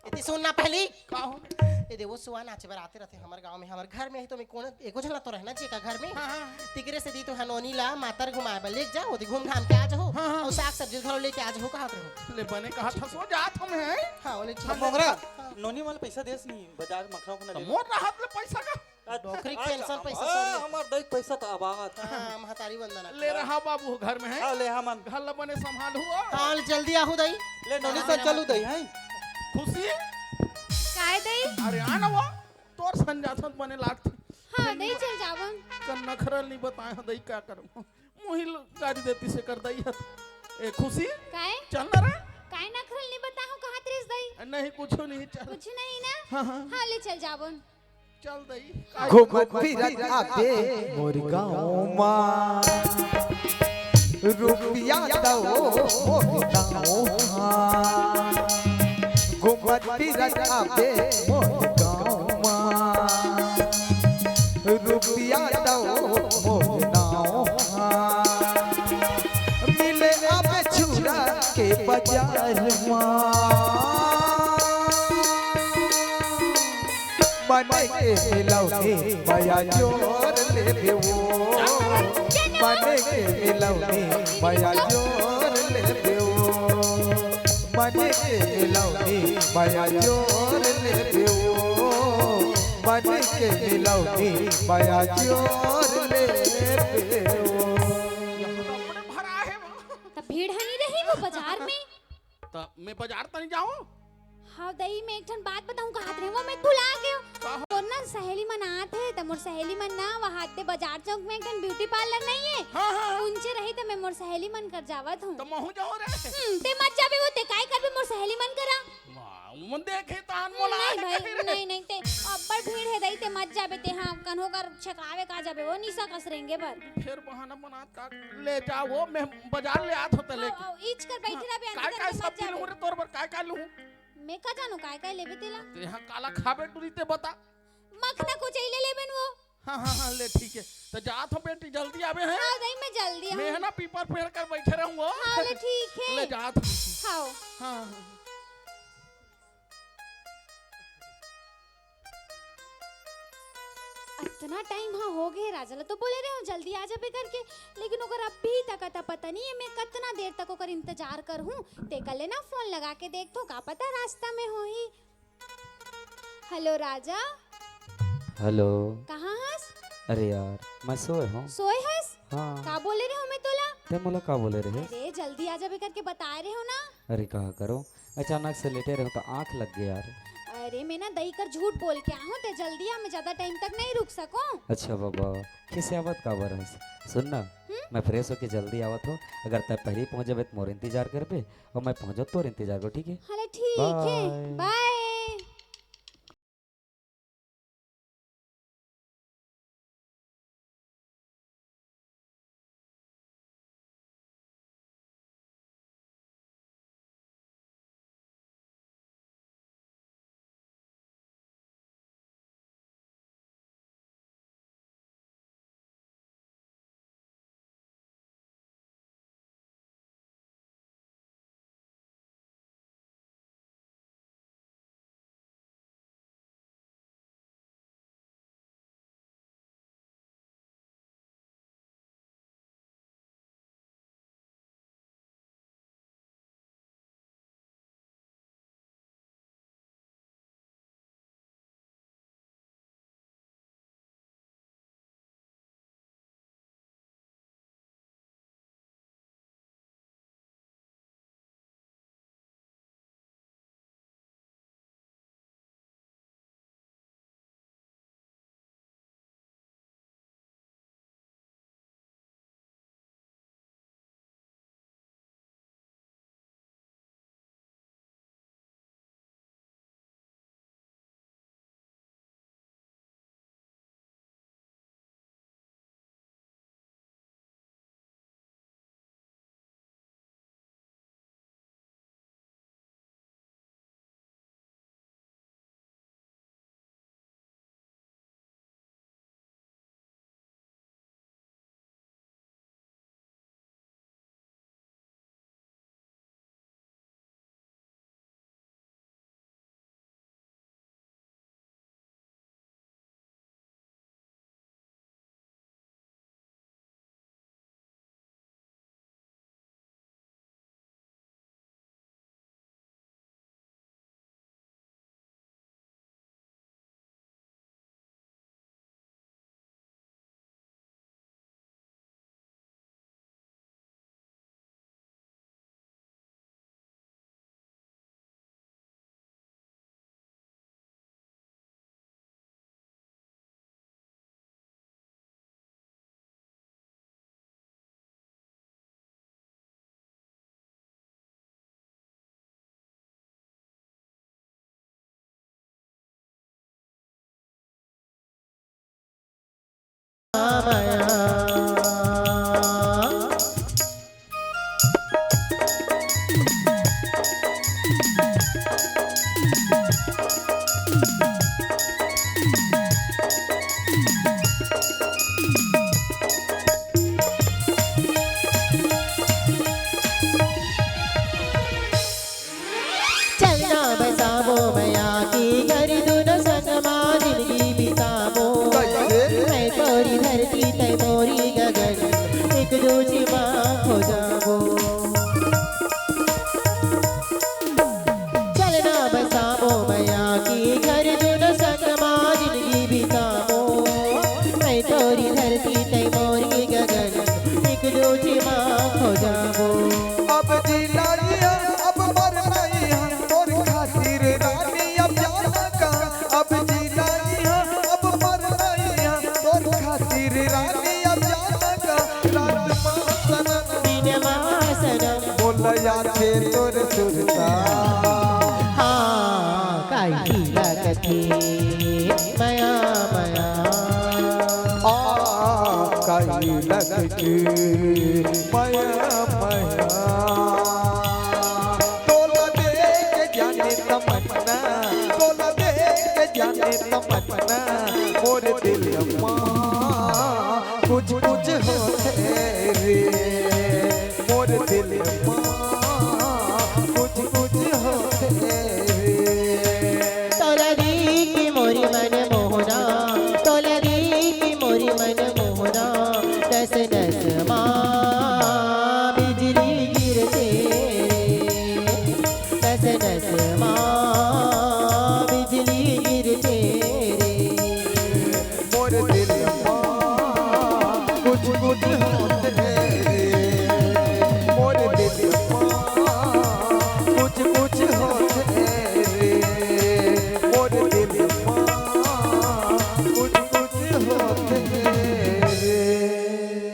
इतनी सुन ना पहली। का हो? ये देवो सुआ नाचे बर आते रहते हमर गांव में, हमर घर में ही तो मैं कौन, एको झन ला तो रहना चाहिए का घर में? हाँ, हाँ। तिकरे से दी तो हनोनी ला मातर घुमाए बर लेके जाओ, ओती घूम घाम के आ जाओ। हाँ, हाँ। और साग सब्जी घलो लेके आ जाओ, कहा रहो। ले बने कहा था, सो जात हम हैं। हाँ, बोले ठीक अब है। मोंगरा, हाँ। नोनी वाला पैसा देस नहीं, बाजार मखना उखना तो ले। मोर रहत ले पैसा का? डोकरी के अच्छा, पेंशन हम, पैसा हाँ, सॉरी। हमार दई पैसा तो अब आवत। हाँ, महतारी वंदना। ले रहा बाबू घर में है। हाँ, ले हमन। घर ला बने संभाल हुआ। हाँ, ले जल्दी आहू दई। ले नोनी से चलू दई, हैं? खुशी? काय दई? अरे आ ना वो, तोर संजाथन बने लागथे। हाँ, दई चल जावन। कन नखरल नहीं बताए हो दई, का करूँ? मुहिल गाड़ी देती से कर दई हत। ए, खुशी? काय? चल ना रे। काय नखरल नहीं बताए हो, कहा त्रिस दई? नहीं, कुछ नहीं, चल। कुछ नहीं ना? हाँ, हाँ। हाँ, ले चल जावन। चल दई। घूमत फिरत आबे मोर गाँव मा, रुपया दो मोर गाँव मा। घूमत फिरत आबे मोर गाँव मा, रुपया दो मोर गाँव मा। मिले आबे छुरा के बाजार मा। मन के मिलौनी मया जोर लेबे वो। मन के मिलौनी मया जोर लेबे वो। मन के मिलौनी मया जोर लेबे वो। मन के मिलौनी मया जोर लेबे वो। त भीड़ हनी रही वो बाजार में। त मैं बाजार तनी जाऊं? हाँ दई, मैं एक ठन बात बताऊं, कहात रहे वो मैं भुला गयो। का हो? तोर ना सहेली मन आत हे, त मोर सहेली मन ना वहां दे बाजार चौक में एक ठन ब्यूटी पार्लर नहीं है? हाँ, हाँ। उनचे रही त मैं मोर सहेली मन कर जावत हूँ। त महू जाओ रे। हम्म, ते मत जाबे वो, ते काय करबे मोर सहेली करा। वाह, वो देखे तान मोला नहीं आज भाई, कहे रहे। नहीं, नहीं, ते अब्बड़ भीड़ हे दई, ते मत जाबे, ते हाँ, कन्हो कर छेकावे का जाबे, वो निशा कस रेंगे बर। फेर बहाना बना का ले जाओ, मैं बाजार ले आत होता आओ, लेके। आओ, इच कर बैठे हाँ, रह बे, अंदर काय, काय करके मत सब्जी जाबे। लूँ रे तोर बर, काय, काय लूँ? मैं का जानू, काय, काय लेबे तेला? ते हाँ काला खाबे टूरी ते बता। मखना कुछ ही ले लेबे न वो। हाँ, हाँ, हाँ, ले, ठीक है। तो जात हो बेटी, जल्दी आबे हैं। हाँ, दई, मैं जल्दी मैं आऊँ। है ना, पीपर पेड़ कर बैठे रहूँ। हाँ, ले, ठीक है। ले जात हो। हाँ। हाँ, हाँ। अतना टाइम हाँ हो गए, राजा ला तो बोले रहे हो जल्दी आ जाबे करके, लेकिन ओकर अभी तक अता पता नहीं है। मैं कतना देर तक ओकर इंतजार कर हूँ। ते कर लेना, फोन लगा के देख तो, का पता रास्ता में हो ही। हेलो राजा। हेलो। कहाँ हस? अरे यार, मैं सोए हूँ। सोए हस? हाँ। का बोले रहे हो मैं तोला? ते मोला का बोले रहे? अरे जल्दी आ जाबे करके बताए रहे हो ना। अरे कहा करो, अचानक से लेटे रहो तो आँख लग गया यार। अरे मैं ना दई कर झूठ बोल के आ हूँ, ते जल्दी आ, मैं ज्यादा टाइम तक नहीं रुक सकूँ। अच्छा बाबा, खिसियावत काबर हस? सुन ना, हम्म? मैं फ्रेश होके जल्दी आवत हो, अगर तै पहली पहुँच जाबे तो मोर इंतजार करबे, अउ मैं पहुंचो तोर इंतजार को, ठीक है? हाँ, ठीक है। बाय। बाय। चलना बसाबो मया के घर, दुनो संग मा जिनगी बिताबो। कइसे? मैं तोरी धरती, तै मोरी गगन, एक दूजे मा खो जाबो। चलना बसाबो मया के घर, दुनो संग मा जिनगी बिताबो। मैं तोरी धरती, तै मोरी गगन, एक दूजे मा खो जाबो। अब जीना इहाँ, अब मरना इहाँ, तोर खातिर रानी अब जाना कहाँ। अब जीना इहाँ, अब मरना इहाँ, तोर खातिर रानी अब जाना कहाँ। रात मा सनम, दिन मा सनम, मोला याद के तोर सुरता। मया मया। आ, काई लगके मया मया। तोला देख के जाने तमन्ना, तोला देख के जाने तमन्ना, मोर दिल मा कुछ कुछ होथे रे, मोर दिल मा कुछ कुछ होथे रे। तोला देख के मोरी मन मोहना, तोला देख के मोरी मन मोहना, नस नस मा बिजली गिरथे रे, नस नस मा बिजली गिरथे रे। मोर दिल मा कुछ कुछ होथे रे, मोर दिल मा कुछ कुछ होथे रे, मोर दिल मा कुछ कुछ होथे रे।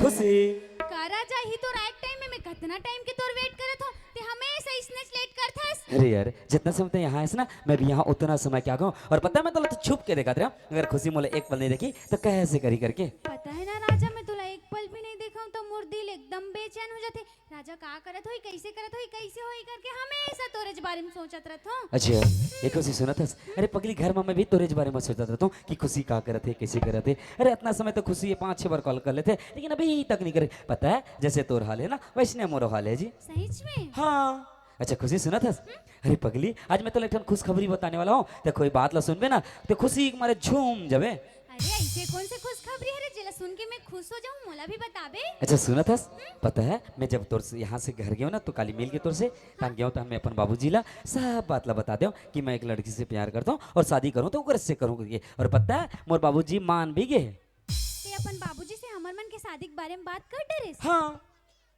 खुशी। का राजा, ही तो राइट टाइम में, मैं कतना टाइम के तोर वेट करत हूँ, ते हमेशा इसने लेट करथस। अरे यार, जितना समय ते यहाँ है ना, मैं भी यहाँ उतना समय क्या कहूँ। और पता है, मैं तो, तो छुप के देखा था, अगर खुशी मोला एक पल नहीं देखी तो कैसे करी करके। पता है ना राजा, मैं तोला एक पल भी नहीं देखा हूँ तो मोर दिल एकदम बेचैन हो जाथे। राजा का करत होई, कैसे करत होई, कैसे होई करके हमेशा तोरे बारे में सोचत रहत हूँ। अच्छा, एक खुशी सुनत हस? अरे पगली, घर में मैं भी तोरे बारे में सोचत रहत हूँ कि खुशी का करत है, कैसे करत है। अरे इतना समय तो खुशी ये पाँच छह बार कॉल कर लेथे, लेकिन अभी तक नहीं करे। पता है, जैसे तोर हाल है ना, वैसने मोरो हाल है जी। सही में? हाँ। अच्छा खुशी, सुनत हस? अरे पगली, आज मैं तोला एक ठन खुशखबरी बताने वाला हूँ। ते कोई बात ला सुनबे ना, ते खुशी के मारे झूम जाबे। अरे, ऐसे कौन से खुशखबरी है रे, जेला सुन के मैं खुश हो जाऊँ? मोला भी बताबे। अच्छा सुनत हस? पता है, मैं जब तोर से यहाँ से घर गयो ना, तो काली मिल के तोर से, तहाँ गयो तो मैं अपन बाबूजी ला सब बात ला बता देव कि मैं एक लड़की से प्यार करता हूँ और शादी करूँ तो ओकर से करूँ करके। और पता है, मोर बाबूजी मान भी गए। ते अपन बाबूजी से हमर मन के शादी के बारे में बात कर डरेस? हाँ।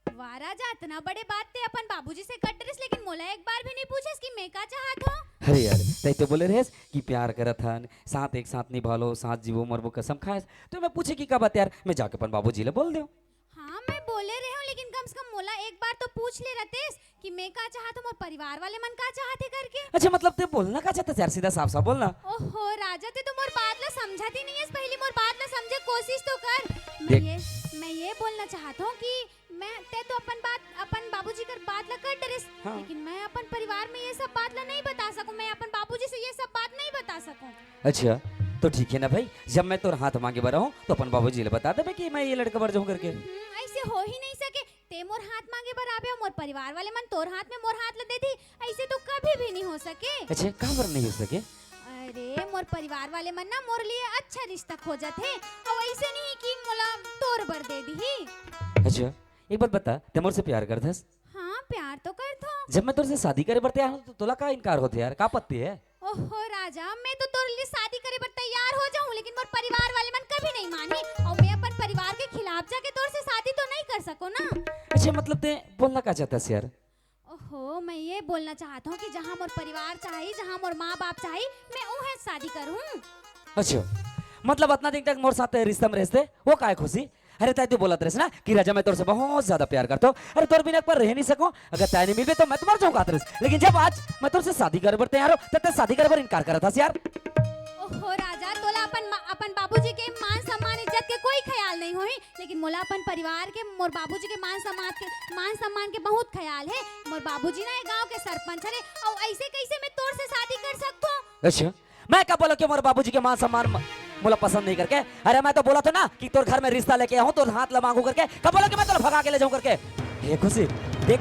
वाह राजा, इतना बड़े बात ते अपन बाबूजी से कर डरेस, लेकिन मोला एक बार भी नहीं पूछेस कि मैं का चाहत हूँ। अरे यार, तै तो बोले रहेस कि प्यार करत हन, साथ एक साथ निभा लो, साथ जीवो मरबो कसम खाएस, तो मैं पूछे कि का बात यार, मैं जाके अपन बाबूजी ला बोल देव। हाँ, मैं बोले रहे हूँ, लेकिन कम से कम मोला एक बार तो पूछ ले रहतेस कि मैं का चाहत हूँ, मोर परिवार वाले मन का चाहत है करके। अच्छा, मतलब ते बोलना का चाहत है यार, सीधा साफ साफ बोलना। ओहो राजा, ते तो मोर बात ला समझत ही नहीं है, पहली मोर बात ला समझे कोशिश तो कर। मैं देख। ये, मैं ये बोलना चाहत हूँ कि मैं, ते तो अपन बात, अपन बाबूजी कर बात ला कर डरेस, हाँ। लेकिन मैं अपन परिवार में ये सब बात ला नहीं बता सकूँ, मैं अपन बाबूजी से ये सब बात नहीं बता सकूँ। अच्छा, तो ठीक है ना भाई, जब मैं तोर हाथ मांगे बर आहूँ, तो अपन बाबूजी ला बता देबे कि मैं ये लड़का बर जाहूँ करके। हम्म, ऐसे हो ही नहीं सके। ते मोर हाथ मांगे बर आबे, मोर परिवार वाले मन तोर हाथ में मोर हाथ ला दे दी, ऐसे तो कभी भी नहीं हो सके। अच्छा, काबर नहीं हो सके? अरे, मोर परिवार वाले मन ना मोर लिए अच्छा रिश्ता खोजत हे, अउ ऐसे नहीं कि मोला तोर बर दे दीही। अच्छा, एक बात बता, ते मोर से प्यार करथस? हाँ, प्यार तो करथों। जब मैं तोर से शादी करे बर तैयार हूँ, तो तोला का इनकार होथे यार? का आपत्ति है? ओहो राजा, मैं तो तोर लिए शादी करे बर तैयार हो जाऊँ, लेकिन मोर परिवार वाले मन कभी नहीं मानी, अउ मैं अपन परिवार के खिलाफ जाके तोर से शादी तो नहीं कर सको ना। अच्छा, मतलब ते बोलना का चाहथस यार? ओहो, मैं ये बोलना चाहत हूँ कि जहाँ मोर परिवार चाही, जहाँ मोर माँ बाप चाही, मैं उहे शादी करहूँ। अच्छा, मतलब अतना दिन तक मोर साथ रिश्ता में रहेस ते, वो काय खुशी? अरे तै तो बोलत रहेस ना कि राजा मैं तोर से बहुत ज्यादा प्यार करथों, अरे तोर बिना एक पल रह नहीं सकूँ, अगर तै नहीं मिलबे तो मैं तो मर जाहूँ कहत रहेस, लेकिन जब आज मैं तोर से शादी करे बर तैयार हूँ, तब तै शादी करे बर इनकार करत हस यार। ओहो राजा, तोला अपन मा-, अपन बाबूजी के मान सम्मान इज्जत के कोई ख्याल नहीं होही, लेकिन मोला अपन परिवार के, मोर बाबूजी के मान सम्मान के, मान सम्मान के बहुत ख्याल हे। मोर बाबूजी ना ये गांव के सरपंच हरे, अउ ऐसे कैसे मैं तोर से शादी कर सकथों? अच्छा, मैं कब बोलों कि मोर बाबूजी के मान सम्मान म-, मोला पसंद नहीं करके? अरे मैं तो बोलत हों ना कि तोर घर में रिश्ता लेके आहूँ, तोर हाथ ला मांगहूँ करके, कब बोलों कि मैं तोला भगा के ले जाहूँ करके? हे खुशी, देख,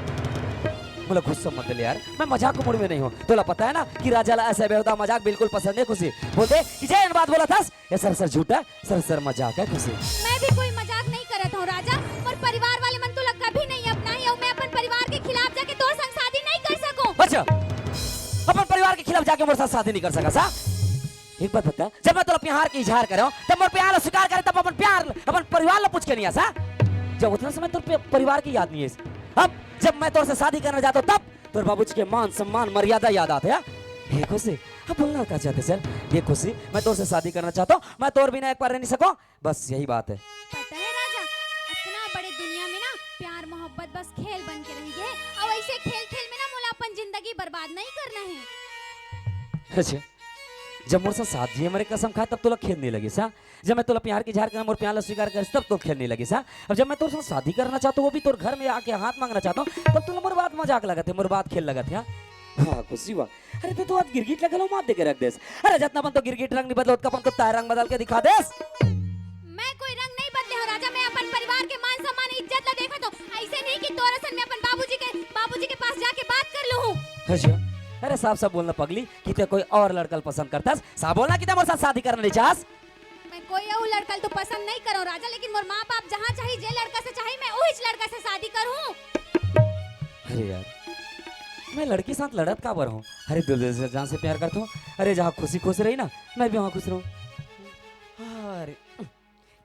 मोला गुस्सा मत ले यार, मैं मजाक के मूड में नहीं हूँ। तोला पता है ना कि राजा ला ऐसा बेहुदा मजाक बिल्कुल पसंद नहीं। खुशी, बोल दे कि जे एन बात बोलत हस, ये सरासर झूठ है, सरासर मजाक है खुशी। मैं भी कोई मजाक नहीं करत हूँ राजा, मोर परिवार वाले मन तोला कभी नहीं अपनाही, अउ मैं अपन परिवार के खिलाफ जाके तोर संग शादी नहीं कर सकूँ। अच्छा, अपन परिवार के खिलाफ जाके मोर साथ शादी नहीं कर सकस, हाँ? एक बात बता, जब मैं तोला प्यार के इजहार करे हूँ, तब मोर प्यार ला स्वीकार करे, तब अपन प्यार, अपन परिवार ला पूछ के नहीं आस, हाँ? जब उतना समय तोर पे-, परिवार की याद नहीं है। अब जब मैं तोर से शादी करना चाहता हूँ, तब तोर बाबूजी के मान सम्मान मर्यादा याद आथे, हाँ? हे खुशी, अब बोलना का चाहथस यार? देख खुशी, मैं तोर से शादी करना चाहता हूँ, मैं तोर बिना एक पल रह नहीं सकूँ, बस यही बात है। पता है राजा, इतना बड़े दुनिया में ना प्यार मोहब्बत बस खेल बन के रह गए, अउ ऐसे खेल खेल में ना मोला अपन जिंदगी बर्बाद नहीं करना है। अच्छा, जब मोर साथ साथ जिए मरे कसम खाए, तब तोला खेद नहीं लगिस, हाँ? जब मैं तोला प्यार के इजहार करना, मोर प्यार ला स्वीकार करिस, तब तोला खेद नहीं लगिस, हाँ? अब जब मैं तोर साथ शादी करना चाहता हूँ, वो भी तोर घर में आके हाथ मांगना चाहता हूँ, तब तोला मोर बात मजाक लगत हे, मोर बात खेल लगत हे, हाँ? हाँ, खुशी बा। अरे, तैं तो आज गिरगिट ला घलो मात दे के रख देस। अरे, जतना अपन तो गिरगिट रंग नहीं बदले, ओतका अपन तो तैं रंग बदल के दिखा देस। मैं कोई रंग नहीं बदले हूँ राजा, मैं अपन परिवार के मान सम्मान इज्जत ला देखत हूँ। ऐसे नहीं कि तोर असन मैं अपन बाबूजी के, बाबूजी के पास जाके बात कर लूँ। अच्छा, अरे साफ साफ बोलना पगली कि तैं कोई और लड़का ल पसंद करथस। साफ बोलना कि तैं मोर साथ शादी करना नहीं चाहस। मैं कोई अउ लड़का ल तो पसंद नहीं करूँ राजा, लेकिन मोर माँ बाप जहाँ चाही, जे लड़का से चाही, मैं उहीच लड़का से शादी करूँ। अरे यार, मैं लड़की साथ लड़त काबर हूँ? अरे दिल से जान से प्यार करता हूँ। अरे जहाँ खुशी खुश रही ना, मैं भी वहाँ खुश रहूँ। अरे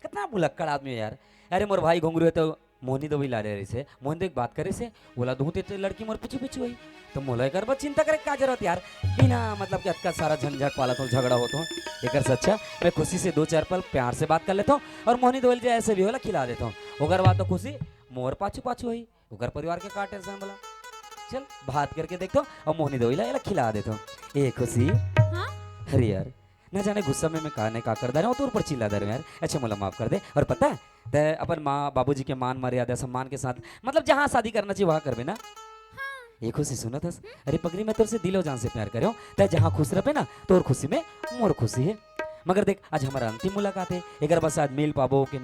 कतना भुलक्कड़ आदमी हे यार। अरे मोर भाई घुंगरू हे तो मोहनी दवई ला ले रहिस हे, मोहनी दवई बात करे से, ओला दूँ ते लड़की मोर पीछू पीछू होही। तो मोला एकर बर चिंता करे का जरूरत यार? बिना मतलब के अतका सारा झंझट पालत हूँ, झगड़ा होत हूँ। एकर से अच्छा मैं खुशी से दो चार पल प्यार से बात कर लेता हूँ और मोहनी दवई ल जे ऐसे भी होला खिला देता हूँ। ओकर बाद तो खुशी मोर पाछू पाछू होही, ओकर परिवार के का टेंशन बोला। चल बात करके देखता हूँ और मोहनी दवई ला एला खिला देता हूँ। ए खुशी। हाँ? अरे यार, ना जाने गुस्सा में मैं का नहीं का कर डारे हूँ, तोर ऊपर चिल्ला डारे हूँ यार। अच्छा मोला माफ कर दे। और पता है, तैं अपन माँ बाबूजी के मान मर्यादा सम्मान के साथ मतलब जहाँ शादी करना चाहिए वहाँ करबे ना। हाँ। ए खुशी सुनत हस? अरे पगली, मैं तोर से दिलो जान से प्यार करे हूँ। तैं जहाँ खुश रहबे ना, तोर खुशी में मोर खुशी हे। मगर देख, आज हमारा अंतिम मुलाकात हे, एकर बाद शायद मिल पाबो कि